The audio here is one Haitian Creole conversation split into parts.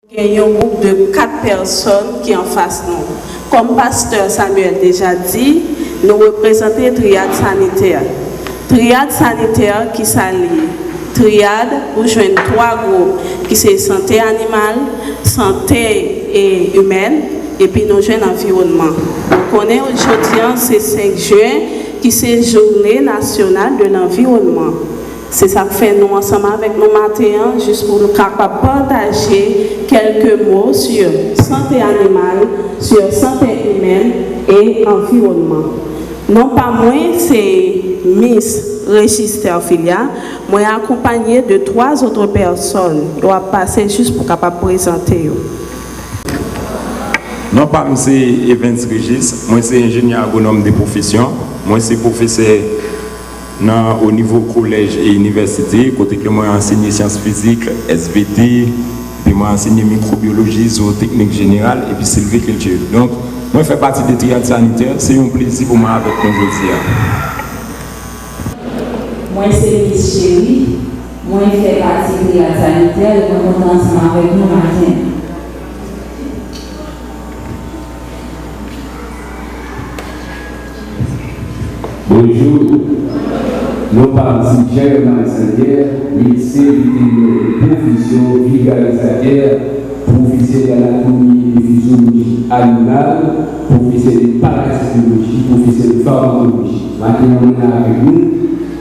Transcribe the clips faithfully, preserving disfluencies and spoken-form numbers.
Gen yon gwoup de kat pèsòn ki anfas nou. Kòm pastè Samuel deja di, nou reprezante triyad sanitè. Triyad sanitè, ki sa l ye? Triyad, ou jwenn twa gwoup, ki se sante animal, sante e imèn, epi nou jwenn anviwònman. Nou konnen jodi an se senk jen, ki se jounen nasyonal de lanviwònman. Se sa k fè nou ansanm avèk nou maten an, jis pou nou kapab pataje kèlke mo sur sante animal, sur sante imèn e anviwònman. Non pa mwen se Miss Régis Terfilia. Mwen akonpanye de twa zòt pèsòn. Yo ap pase jis pou kapab prezante yo. Non pa m se Evens Régis. Mwen se enjenyè agwonòm de pwofesyon. Mwen se pwofesè nan o nivo kolèj e inivèsite, kote ke mwen ansenye syans fizik, S V T, epi mwen ansenye mikrobyoloji, zoyoteknik jeneral, epi silvikilti. Donk, mwen fè pati de triyad sanitè. Se yon plezi pou mwen avèk nou jodi a. Mwen se Miss Cherie. Mwen fè pati triyad sanitè e mwen kontan ansanm avèk nou maten an. Bonjou. Non pa m se Jeremiah Saint-Pierre, medsen veterinè de pwofesyon, vilgarizatè, pwofesè de anatomi e de fizyoloji animal, pwofesè de parasitoloji, pwofesè de famakoloji. Maten an, mwen la avèk nou.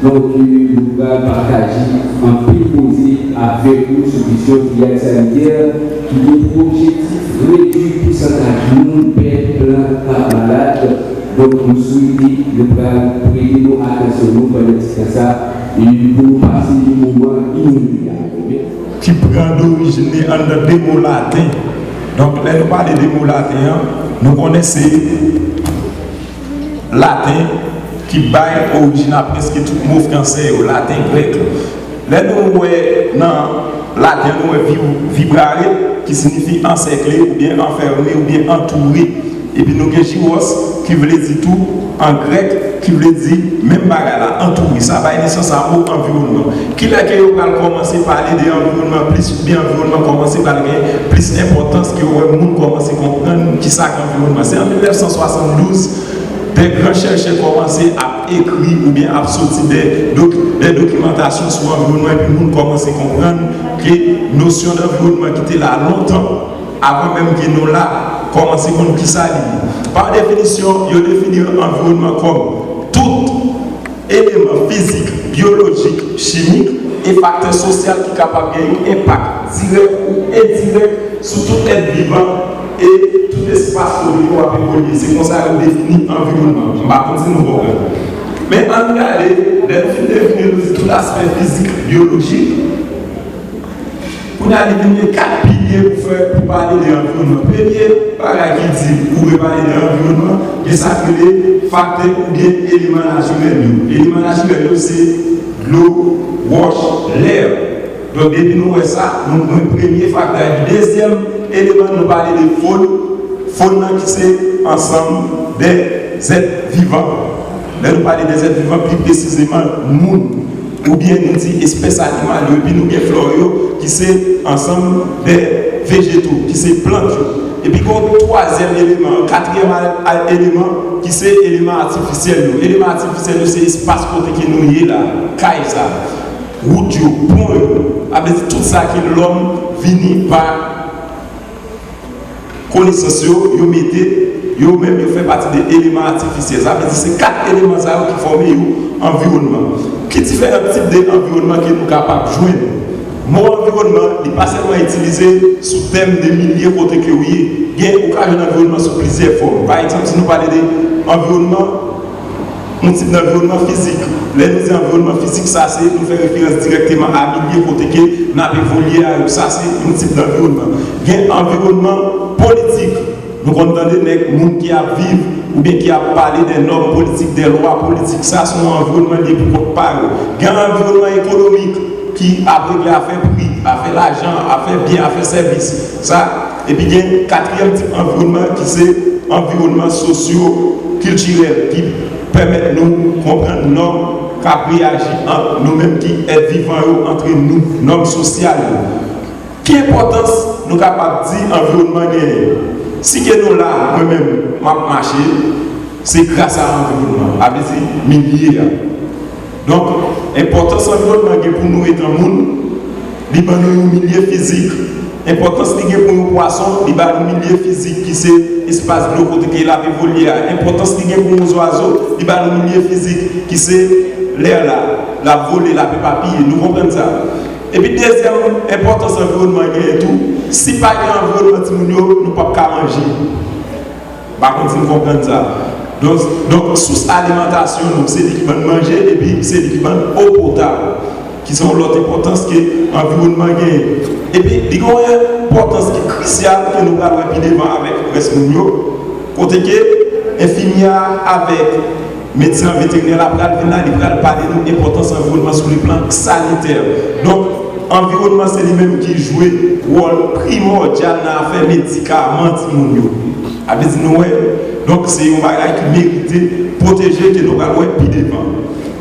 Donk, nou pral pataje anpil koze avèk nou sou kesyon triyad sanitè ki gen pou objektif redui pousantaj moun, bèt, plant k ap malad. Donk, nou swete nou pral prete nou atansyon nou pandan ti tan sa pou nou pase yon moman inoubliab. Ki pran dorijin li anndan de mo laten. Donk, lè nou pale de mo laten an, nou konnen se laten ki bay orijin a prèske tout mo fransè yo, laten, grèk. Lè nou wè nan laten, nou wè vibrare, ki siyifi ansèkle, oubyen anfème, oubyen antoure. Epi nou gen jiwòs, ki vle di tou, an grèk, ki vle di menm bagay la, antoure. Sa bay nesans a mo anviwònman. Kilè ke yo pral kòmanse pale de anviwònman plis, oubyen anviwònman kòmanse pral gen plis enpòtans, ke yo wè moun kòmanse konprann kisa k anviwònman? Se an mil nèf san swasanndouz, de gran chèchè kòmanse ap ekri oubyen ap soti de, de dokimantasyon sou anviwònman, epi moun kòmanse konprann ke nosyon d anviwònman ki te la lontan, avan menm ke nou la, kòmanse konn kisa li ye. Pa definisyon, yo defini anviwònman kòm tout eleman fizik, byolojik, chimik e faktè sosyal ki kapab gen yon enpak dirèk ou endirèk sou tout èt vivan e tout espas kote ke w ap evolye. Se konsa yo defini anviwònman. M pa konn si nou konprann. Men ann gade, lè nou fin defini, nou di tout aspè fizik, byolojik. Kounye a, li vin gen kat pilye pou fè, pou pale de anviwònman. Premye bagay ki di pou pale de anviwònman, gen sa k rele faktè oubyen eleman natirèl yo. Eleman natirèl yo se dlo, wòch, lè. Donk, depi nou wè sa, nou konn premye faktè. Dezyèm eleman, nou pale de fòn. Fòn nan ki se ansanm de zèt vivan. Lè nou pale de zèt vivan, pli presizeman moun, oubyen nou di espès animal yo, epi nou gen flò yo, ki se ansanm de vejeto, ki se plant yo. Epi gen yon twazyèm eleman, katriyèm eleman, ki se eleman atifisyèl yo. Eleman atifisyèl yo se espas kote ke nou ye la, kay sa, wout yo, pon yo, sa vle di tout sa ke lòm vini pa konesans yo, yo mete, yo menm yo fè pati de eleman atifisyèl. Sa vle di se kat eleman sa yo ki fòme yon anviwònman. Ki diferan tip de anviwònman ke nou kapab jwenn? Mo anviwònman, li pa sèlman itilize sou tèm de milye kote ke w ye. Gen, ou ka jwenn anviwònman sou plizyè fòm. Pa egzanp, si nou pale de anviwònman, yon tip d anviwònman fizik. Lè nou di anviwònman fizik, sa se, nou fè referans dirèkteman a milye kote ke n ap evolye a yo. Sa se yon tip d anviwònman. Gen anviwònman politik. Nou konn tande nèg, moun ki ap viv oubyen ki ap pale de nòm politik, de lwa politik. Sa se yon anviwònman li ye pou kont pa yo. Gen anviwònman ekonomik ki ap regle afè pri, afè lajan, afè byen, afè sèvis. Sa, epi gen katriyèm tip anviwònman ki se anviwònman sosyo-kiltirèl ki pèmèt nou konprann nòm k ap reyaji ant nou menm ki èt vivan yo, antre nou, nòm sosyal yo. Ki enpòtans nou kapab di anviwònman genyen? Si ke nou la, mwen menm, m ap mache, se gras a anviwònman, a vle di milye a. Donk, enpòtans anviwònman gen pou nou etan moun, li ban nou yon milye fizik. Enpòtans li gen pou yon pwason, li ba nou milye fizik ki se espas dlo kote ke l ap evolye a. Enpòtans li gen pou yon zwazo, li ba nou milye fizik ki se lè la, l ap vole, l ap epapiye. Nou konprann sa? Epi dezyèm enpòtans anviwònman genyen tou, si pa gen anviwònman timoun yo, nou p ap ka manje. M pa konn si n konprann sa. Donk, donk sous alimantasyon nou, se li ki ban n manje, epi se li ki ban n ewo potab, ki se yon lòt enpòtans ke anviwònman genyen. Epi, li gen yon enpòtans ki krisyal ke nou pral wè pi devan avèk rès moun yo, kote ke enfimyè a avèk medsen an veterinè la pral vin la, li pral pale nou enpòtans anviwònman sou le plan sanitè. Donk, anviwònman se li menm ki jwe wòl primòdyal nan afè medikaman timoun yo. A vle di nou wè, donk se yon bagay ki merite pwoteje ke nou pral wè pi devan.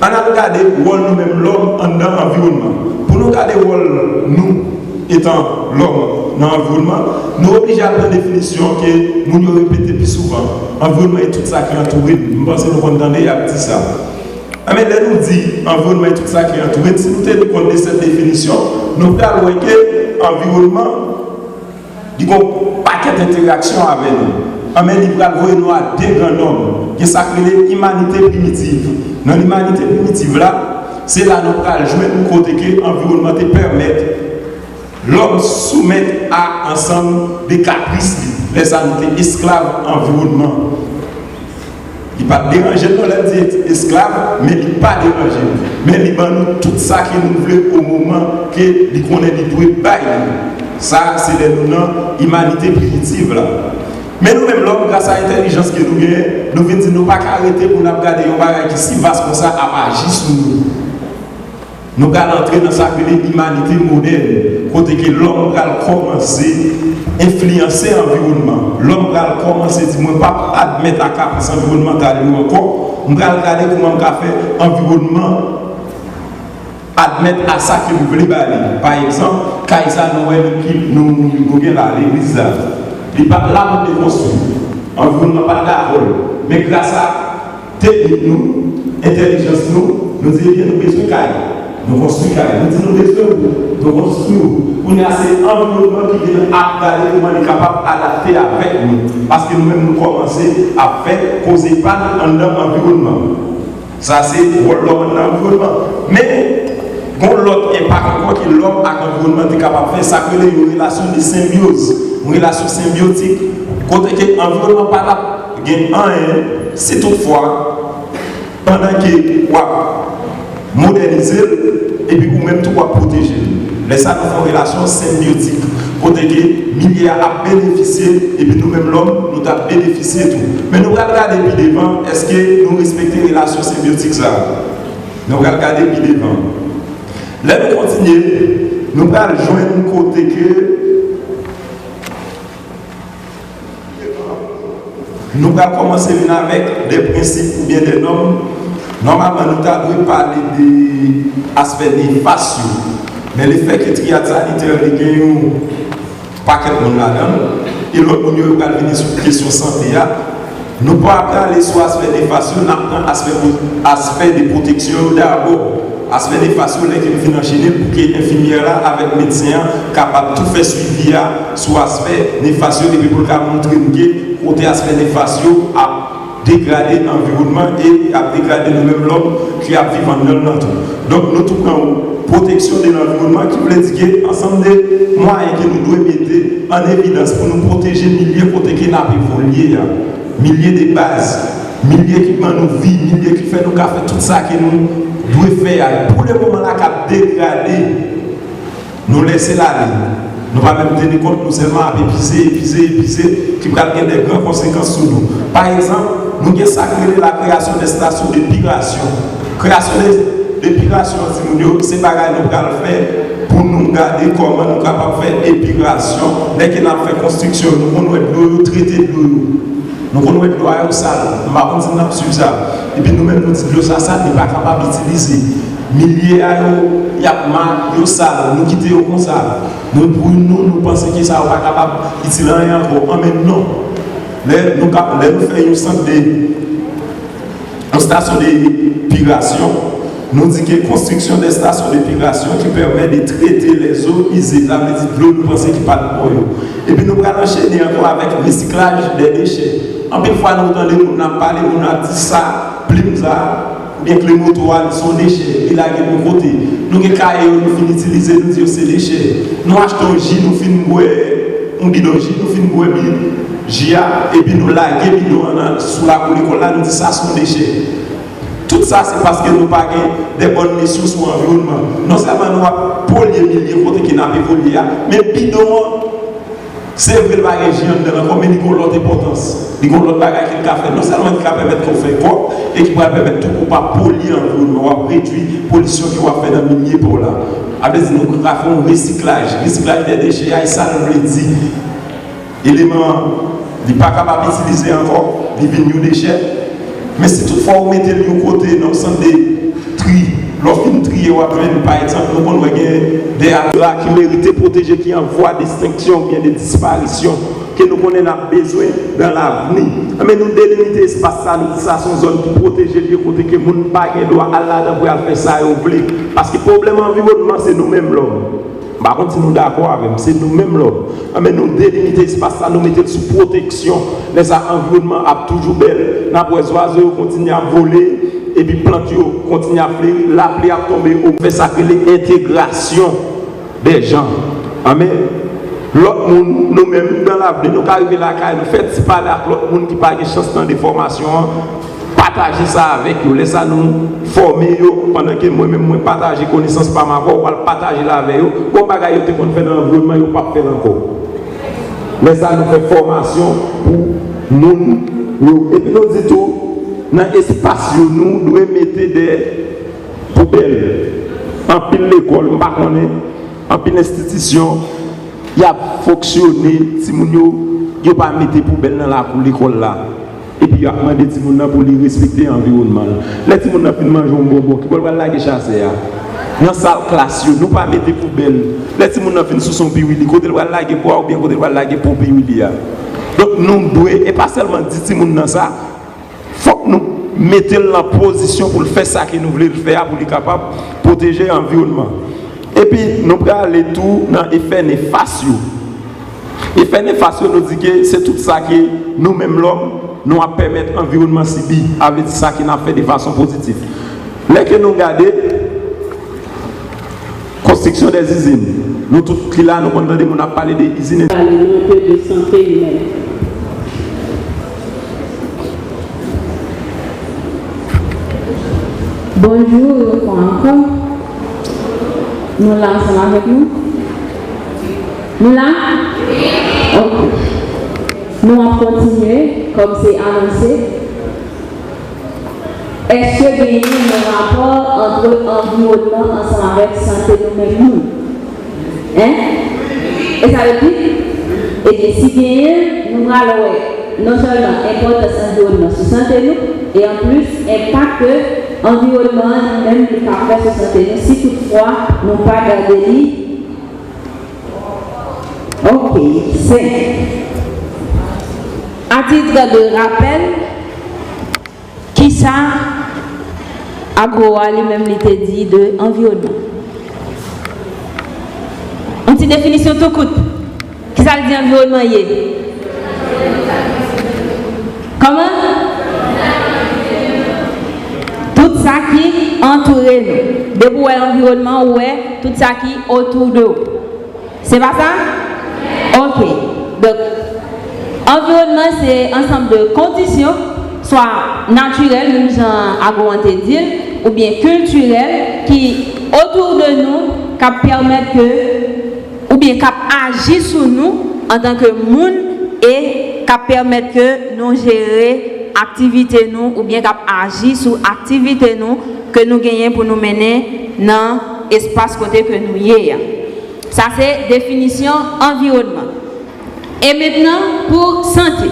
Ann al gade wòl nou menm lòm anndan anviwònman. Pou nou gade wòl nou etan lòm nan anviwònman, nou oblije al pran definisyon ke moun yo repete pi souvan. Anviwònman e tout sa ki antoure n. M panse nou konn tande y ap di sa. Enben, lè nou di anviwònman e tout sa ki antoure n, si nou teni kont de sèt definisyon, nou pral wè ke anviwònman li gen yon pakèt entèraksyon avè nou. Enben, li pral voye nou a de gran nòm. Gen sa k rele imanite primitiv. Nan imanite primitiv la, se la nou pral jwenn kote ke anviwònman te pèmèt lòm soumèt a ansanm de kapris li. Lè sa a, nou te esklav anviwònman. Li pa t deranje n non, lè m di esklav, men li pa deranje n. Men li ban nou tout sa ke nou vle o moman ke li konnen li dwe bay nou. Sa a, se lè nou nan imanite primitiv la. Men nou menm lòm, gras a entèlijans ke nou genyen, nou vin di nou pa ka rete pou n ap gade yon bagay ki si vas konsa ap aji sou nou. Nou pral antre nan sa k rele imanite modèn, kote ke lòm pral kòmanse enfliyanse anviwònman. Lòm pral kòmanse di, mwen p ap admèt a kapris anviwònmantal yo ankò. M pral gade kòman m ka fè anviwònman admèt a sa ke m vle ba li. Pa egzanp, kay sa nou wè nou ki, nou, nou gen la, legliz la. Li pa t la pou te konstwi. Anviwònman pa t dakò l. Men gras a teknik nou, entèlijans nou, nou di, ebyen, nou bezwen kay. Nou konstwi kay. Nou di, nou bezwen wout. Nou konstwi wout. Kounye a, se anviwònman ki vin ap gade kòman li kapab adapte avèk nou. Paske nou menm, nou kòmanse ap fè koze pa n anndan anviwònman. Sa se wòl lòm nan anviwònman. Men, gen yon lòt enpak ankò ke lòm ak anviwònman te kapab fè, sa k rele yon relasyon de senbyoz, yon relasyon senbyotik, kote ke anviwònman pa t ap gen anyen si toutfwa, pandan ke w ap modènize l, epi ou menm tou w ap pwoteje l. Lè sa a, nou fè yon relasyon senbyotik, kote ke milye a ap benefisye, epi nou menm lòm, nou t ap benefisye tou. Men nou pral gade pi devan, èske nou respekte relasyon senbyotik sa a? Nou pral gade pi devan. Lè nou kontinye, nou pral jwenn kote ke nou pral kòmanse vin avèk de prensip oubyen de nòm. Nòmalman, nou ta dwe pale de aspè nefas yo. Men lefètke triyad sanitè li gen yon pakèt moun ladan l, e lòt moun yo, yo pral vini sou kesyon sante a, nou pa prale sou aspè nefas yo, n ap pran aspè, aspè de pwoteksyon yo dabò. Aspè nefas yo, lè ke m fin anchene, pou ke enfimyè la avèk medsen an kapab tou fè swivi a sou aspè nefas yo, epi pou l ka montre n ke kote aspè nefas yo ap degrade anviwònman e ap degrade nou menm lòm ki ap viv anndan l lan tou. Donk, nou tou pran pwoteksyon de lanviwònman, ki vle di ke ansanm de mwayen ke nou dwe mete an evidans pou nou pwoteje milye kote ke n ap evolye a, milye de baz, milye ki ban nou vi, milye ki fè nou ka fè tout sa ke nou dwe fè a, pou le moman la k ap degrade, nou lese l ale. Nou pa menm teni kont, nou sèlman ap epize, epize, epize, ki pral gen de gran konsekans sou nou. Pa egzanp, nou gen sa k rele la création de stations d'épuration. Kreyasyon de, d'épuration an, timoun yo, se bagay nou pral fè pou nou gade kòman nou kapab fè epirasyon. Lè ke n ap fè konstriksyon, nou konn wè dlo yo, trete dlo yo. Nou konn wè dlo a yo sal. M pa konn si n ap swiv sa. Epi nou menm, nou di dlo sa sal, li pa kapab itilize. Milye a yo, y ap mal, yo sal, nou kite yo konsa. Nou, pou nou, nou panse ke sa yo pa kapab itil anyen ankò. Anben non. Lè nou ka, lè nou fè yon sant de, yon stasyon de epirasyon, nou di ke construction des stations d'épuration qui permet de traiter les eaux usées, sa vle di dlo nou panse ki pa t bon yo. Epi nou pral anchene ankò avèk resiklaj dè dechè. Anpil fwa nou tande moun ap pale, moun ap di sa, plim sa, oubyen kle moto a, li se yon dechè, li lage bò kote. Nou gen kaye yo nou fin itilize, nou di yo se dechè. Nou achte yon ji, nou fin bwè, yon bidon ji, nou fin bwè bi-, ji a, epi nou lage bidon an nan, sou lakou lekòl la, nou di sa se yon dechè. Tout sa, se paske nou pa gen de bòn mesyon sou anviwònman. Non sèlman nou ap polye milye kote ke n ap evolye a, men bidon an, se vre, l pa gen ji anndan l ankò, men li gen yon lòt enpòtans. Li gen yon lòt bagay ke l ka fè. Non sèlman li ka pèmèt ke w fè kòb, e ki pral pèmèt tou ke w pa polye anviwònman, w ap redui polisyon ke w ap fè nan milye pa w la. A vle di, nou ka fè yon resiklaj. Resiklaj dè dechè a, e sa nou vle di. Eleman an, li pa kapab itilize ankò, li vin yon dechè. Men si toutfwa ou mete l yon kote nan yon sant de tri, lè w fin triye, w ap jwenn, pa egzanp, nou konn wè gen de atra ki merite pwoteje, ki an vwa de ekstenksyon oubyen de disparisyon, ke nou konnen n ap bezwen dan lavni. Enben, nou delimite espas sa, nou di sa se yon zòn ki pwoteje, lye kote ke moun pa gen dwa al ladan pou y al fè sa yo vle. Paske pwoblèm anviwònman, se nou menm lòm. M pa konn si nou dakò avè m, se nou menm lòm. Enben, nou delimite espas sa, nou mete l sou pwoteksyon. Lè sa, anviwònman ap toujou bèl. N ap wè zwazo yo kontinye ap vole, epi plant yo kontinye ap fleri, lapli ap tonbe, ou fè sa k rele entegrasyon dè jan. Enben, lòt moun, nou menm, dan lavni, nou ka rive lakay nou, fè ti pale ak lòt moun ki pa gen chans tande fòmasyon an, pataje sa avèk yo. Lè sa nou fòme yo, pandan ke mwen menm mwen pataje konesans pa m avè w, w al pataje l avè yo. Gon bagay yo te konn fè nan anviwònman, yo p ap fè l ankò. Lè sa nou fè fòmasyon pou moun yo. Epi nou di tou, nan espas yo, nou dwe mete de poubèl. Anpil lekòl, m pa konnen, anpil enstitisyon, y ap fonksyone, timoun yo, yo pa mete poubèl nan lakou lekòl la. Epi y ap mande timoun nan pou li respekte anviwònman l. Lè timoun nan fin manje yon bonbon, ki bò l pral lage chasè a? Nan sal klas yo, nou pa mete poubèl. Lè timoun nan fin souse yon piwili, kote l pral lage po a oubyen kote l pral lage po piwili a? Donk, nou dwe, e pa sèlman di timoun nan sa, fòk nou mete l nan pozisyon pou l fè sa ke nou vle l fè a, pou li kapab pwoteje anviwònman. Epi, nou prale tou nan efè nefas yo. Efè nefas yo, nou di ke se tout sa ke nou menm lòm, nou ap pèmèt anviwònman sibi, a vle di sa ke n ap fè de fason pozitif. Lè ke nou gade, konstriksyon dè izin. Nou tout ki la, nou konn tande moun ap pale de izin. Pale nou de sante imèn. Bonjou yon fwa ankò. Nou la ansanm avèk nou? Nou la? Ok. Nou ap kontinye, kòm se anonse. Èske genyen yon rapò ant anviwònman ansanm avèk sante nou menm moun? Hein? E sa yo di? Ebyen, si genyen, nou pral wè non sèlman enpòtans anviwònman sou sante nou, e anplis, enpak ke anviwònman an li menm li ka fè sou sante nou, si toutfwa nou pa gade li. Ok, senk. À titre de rappel, kisa Agro a li menm li te di de anviwònman? Yon ti definisyon tou kout. Kisa l di anviwònman ye? Kòman? Tout sa ki antoure nou. Depi w wè anviwònman, ou wè tout sa ki autour de ou. Se pa sa? Ok. Donk, anviwònman se ansanm de kondisyon, swa natirèl, menm jan Agro an te di l, oubyen kiltirèl, ki autour de nou, k ap pèmèt ke, oubyen k ap aji sou nou antanke moun, e k ap pèmèt ke nou jere aktivite nou, oubyen k ap aji sou aktivite nou ke nou genyen pou nou mennen nan espas kote ke nou ye a. Sa se definisyon anviwònman. E mentnan, pou sante.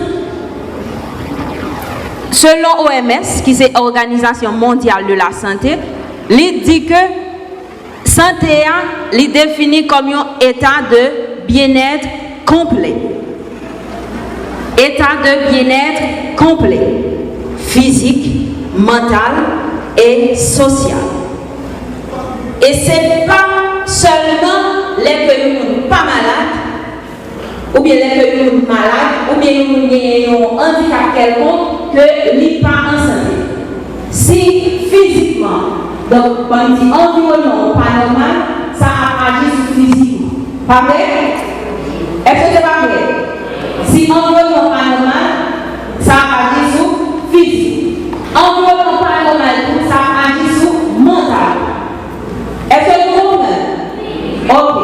Selon O M S, ki se Organisation Mondiale de la Santé, Li di ke sante a, li defini kòm yon état de bien-être complet. État de bien-être complet, fizik, mantal e sosyal. E se pa sèlman lè ke yon moun pa malad, oubyen lè ke yon moun malad, oubyen yon moun genyen yon andikap kèlkonk, ke li pa an sante. Si fizikman, donk, ban m di, anviwònman w pa nòmal, sa ap aji sou fizik ou. Pa vre? Èske se pa vre? Si anviwònman w pa nòmal, sa ap aji sou fizik ou. Anviwònman w pa nòmal tou, sa ap aji sou mantal ou. Èske nou konprann? Ok.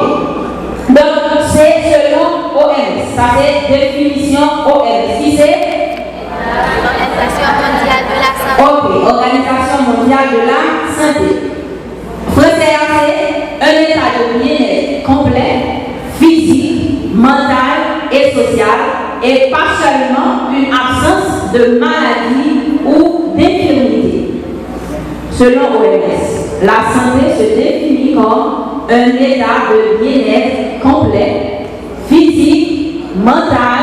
Donk, se selon O M S. Sa se definisyon O M S. Ki se? Òganizasyon Mondyal de la Sante. Ok, Òganizasyon Mondyal de la Sante. Fransè a se un état de bien-être complet, physique, mental et social, et pas seulement une absence de maladie ou d'infirmité. Selon O M S, la santé se définit comme un état de bien-être complet, physique, mental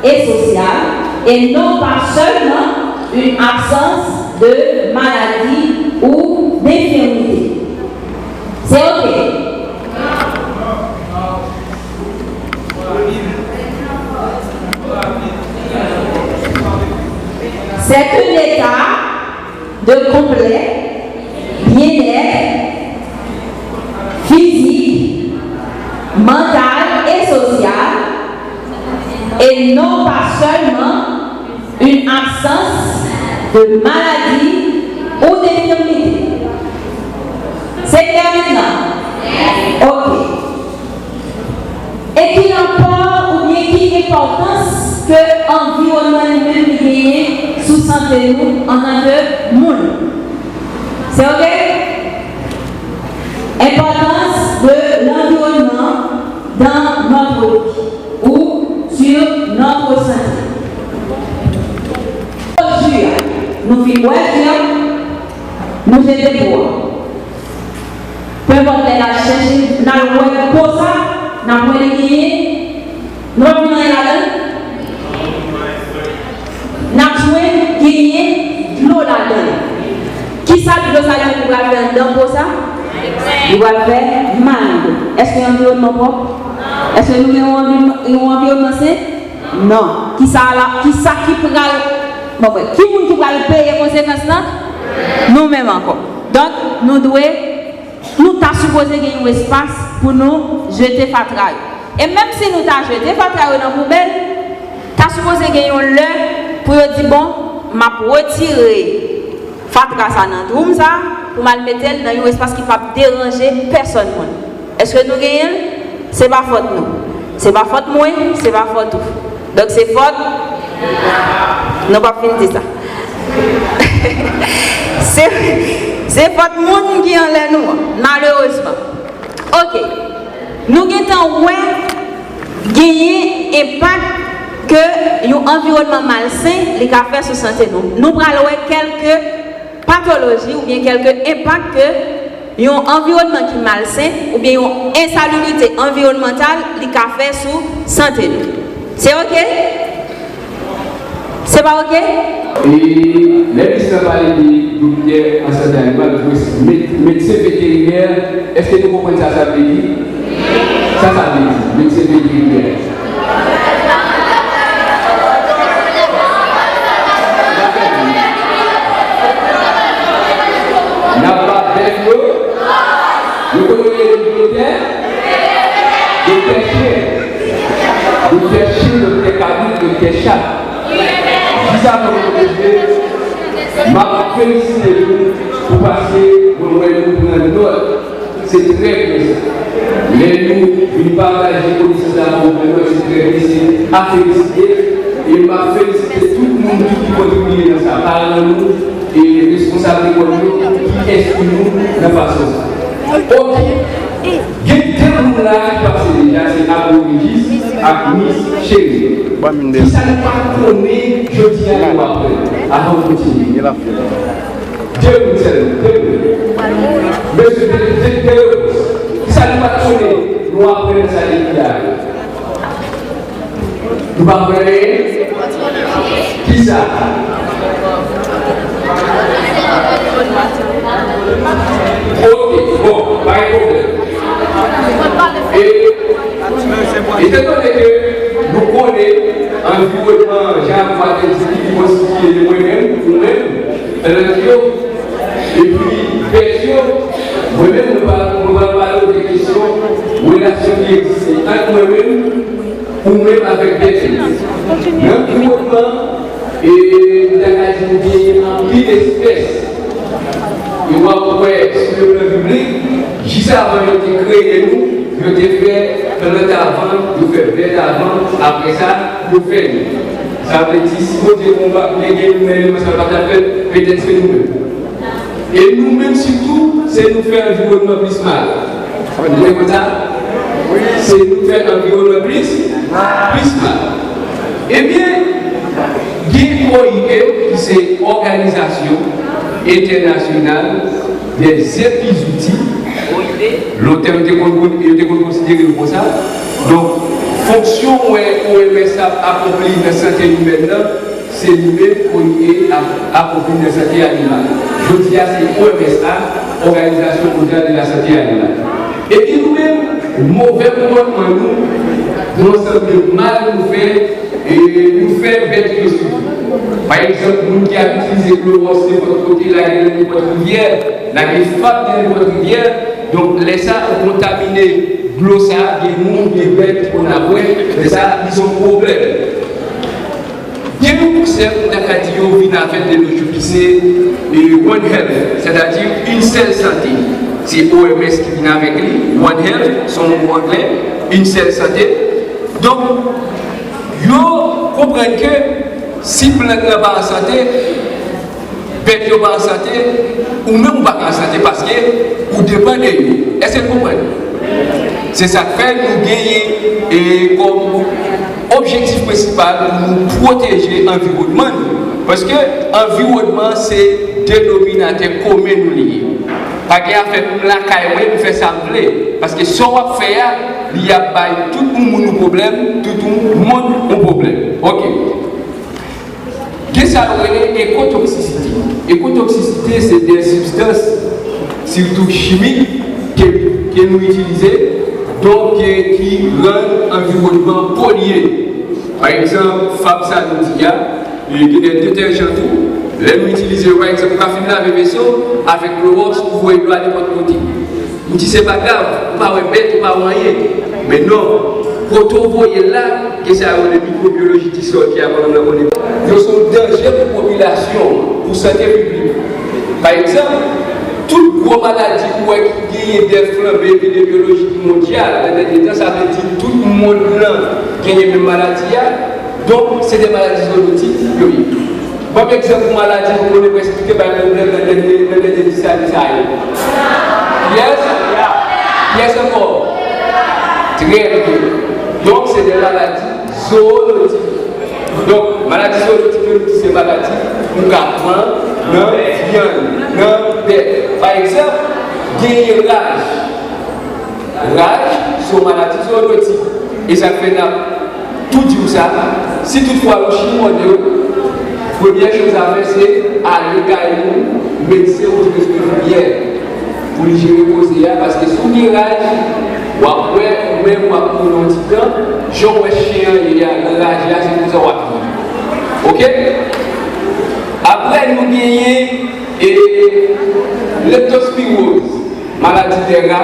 et social, et non pas seulement une absence de maladie ou d'infirmité. C'est OK. C'est un état de complet bien-être physique, mental et social, et non pas seulement une absence de maladie ou d'infirmité. C'est clair maintenant? OK. E ki rapò oubyen ki enpòtans ke anviwònman li menm li genyen sou sante nou antanke moun? Se OK? Importance de l'environnement dans notre vie ou sur notre santé. Ju a, nou fin bwè ju a, nou jete po a. Penpòt lè n al chèche, n al wè po sa, n ap wè li genyen, nou p ap jwenn anyen ladan l. N ap jwenn genyen dlo ladan l. Kisa dlo sa li menm li pral fè anndan po sa? Li pral fè mal. Èske anviwònman pwòp? Èske nou gen yon anvi-, yon anviwònman sen? Non. Kisa la, kisa ki pral, bon, mwen, ki moun ki pral peye konsekans lan? Nou menm ankò. Donk, nou dwe, nou ta sipoze gen yon espas pou nou jete fatra yo. E menm si nou ta jete fatra yo nan poubèl, ta sipoze gen yon lè pou yo di, bon, m ap retire fatra sa nan twou m sa, pou m al mete l nan yon espas ki p ap deranje pèsòn moun. Èske nou genyen l? Se pa fòt nou. Se pa fòt mwen, se pa fòt ou. Donk se fòt, nou p ap fin di sa. Se, se fòt moun ki anlè nou an, malerezman. Ok. Nou gentan wè genyen enpak ke yon anviwònman malsen li ka fè sou sante nou. Nou pral wè kèlke patoloji oubyen kèlke enpak ke yon anviwònman ki malsen oubyen yon ensalubrite anviwònmantal li ka fè sou sante nou. Se ok? Se pa ok? E lè Miss lan pale de doktè an sante animal, met-, medsen veterinè, èske nou konprann sa sa vle di? Sa sa vle di, medsen veterinè. N ap bat bèf yo. Yo konnen yo rele doktè? Doktè chen. Doktè chen, doktè kabrit, doktè chat. Jis avan m kontinye, m ap felisite nou pou pase mwen wè nou pran nòt. Se trè byen sa. Lè nou vin pataje konesans la avèk nou, se trè byen, se a felisite. E m ap felisite tout moun tou ki kontribiye nan sa. Paran nou, e responsab lekòl yo ki enstwi nou nan fason sa. Ok. Gen de moun la ki pase deja, se Apo Regis ak Miss Cherie. Kisa nou pa konnen jodi a nou aprann avan n kontinye? De moun sèlman, de moun. Mesye, de, de, de repons. Kisa nou pa t konnen, nou aprann nan sa depi la yo? Nou pa aprann anyen? Kisa? Ok, bon, pa gen pwoblèm. E, etandone ke nou konnen anviwònman, jan Apot Pòl te di, li konstitiye de mwen menm, ou menm, plant yo, epi bèt yo, mwen menm, mwen pral, mwen pral pale w de kesyon relasyon ki egziste ant mwen menm, ou menm avèk bèt yo. Nan anviwònman, e, nou ta ka di nou genyen anpil espès. E w ap wè, sou le plan biblik, jis avan yo te kreye nou, yo te fè plant avan, yo fè bèt avan, apre sa, yo fè nou. Sa vle di, si Bondye gen yon pa-, gen, gen yon eleman sa l pa t ap fè, petèt se nou menm. E nou menm sitou, se nou fè anviwònman plis mal. Ou konprann sa? Se nou fè anviwònman plis, plis mal. Ebyen, gen O I M, ki se Òganizasyon Entènasyonal dè Zepizouti. Lontan, yo te konn, yo te konn konsidere l konsa. Donk, fonksyon wè O M S ap akonpli nan sante imèn nan, se li menm O I M ap akonpli nan sante animal. Jodi a, se O M S A, Òganizasyon Mondyal de la Sante Animal. Epi nou menm, movè konpòtman nou, gon ansanm de mal nou fè, e nou fè bèt yo sitou. Pa egzanp, moun ki ap itilize klowòks nenpòt kote, lage nan nenpòt rivyè, lage fab nan nenpòt rivyè, donk lè sa, ou kontamine dlo sa, gen moun, gen bèt ki konn ap bwè, lè sa, li se yon pwoblèm. Gen yon konsèp, nou ta ka di yo vin avèk de nos jours, ki se, e, One Health, sètadi yon sèl sante. Se O M S ki vin avèk li, One Health, se yon mo anglè, yon sèl sante. Donk, yo konprann ke si plant lan pa an sante, bèt yo pa an sante, ou menm ou pa ka an sante paske ou depann de yo. Èske n konprann? Se sa k fè nou genyen, e, kòm objektif prensipal pou nou pwoteje anviwònman nou. Paske anviwònman se denominatè komen nou li ye. Pa gen afè pou m lakay mwen, m fè sa m vle. Paske sa w ap fè a, li ap bay tout yon moun yon pwoblèm, tout yon mond yon pwoblèm. Ok. Gen sa yo rele ekotoksisite. Ekotoksisite se de sibstans, sitou chimik, ke, ke nou itilize, donk, ke, ki rann anviwònman polye. Pa egzanp, fab sa nou di a, e gen de detèjan tou. Lè nou itilize yo, pa egzanp, ou ka fin lave veso avèk klowòks, ou voye dlo a nenpòt kote. M di se pa grav, ou pa wè bèt, ou pa wè anyen. Men non, kote w voye l la, gen sa yo rele mikwobiyoloji di sòl ki aprann nan konnen. Yo se yon danje pou popilasyon, pou sante piblik. Pa egzanp, tout gwo maladi ou wè ki genyen de flanbe epidemyolojik mondyal nan dènye tan, sa vle di tout mond lan genyen menm maladi a. Donk, se de maladi zoonotik yo ye. Ban m egzanp pou maladi nou konnen prèske ki te bay pwoblèm nan dènye, nan dènye dis ane sa yo. Kiyès? Kiyès ankò? Trè byen. Donk, se de maladi zoonotik. Donk, maladi zoonotik yo, nou di se maladi nou ka pran nan vyann, nan bèt. Pa egzanp, genyen raj. Raj se yon maladi zoonotik. E sa k fè n ap tou di w sa, si toutfwa yon chen mòde w, premyè choz a fè se ale kay yon medsen ou di ke se enfimyè pou li jere koze a, paske si w gen raj, w ap wè ou menm w ap mouri nan yon ti tan, jan w wè chen an ye a, nan raj la, se konsa w ap viv. Oke? Apre, nou genyen, e, leptospiroz, maladi dè ra,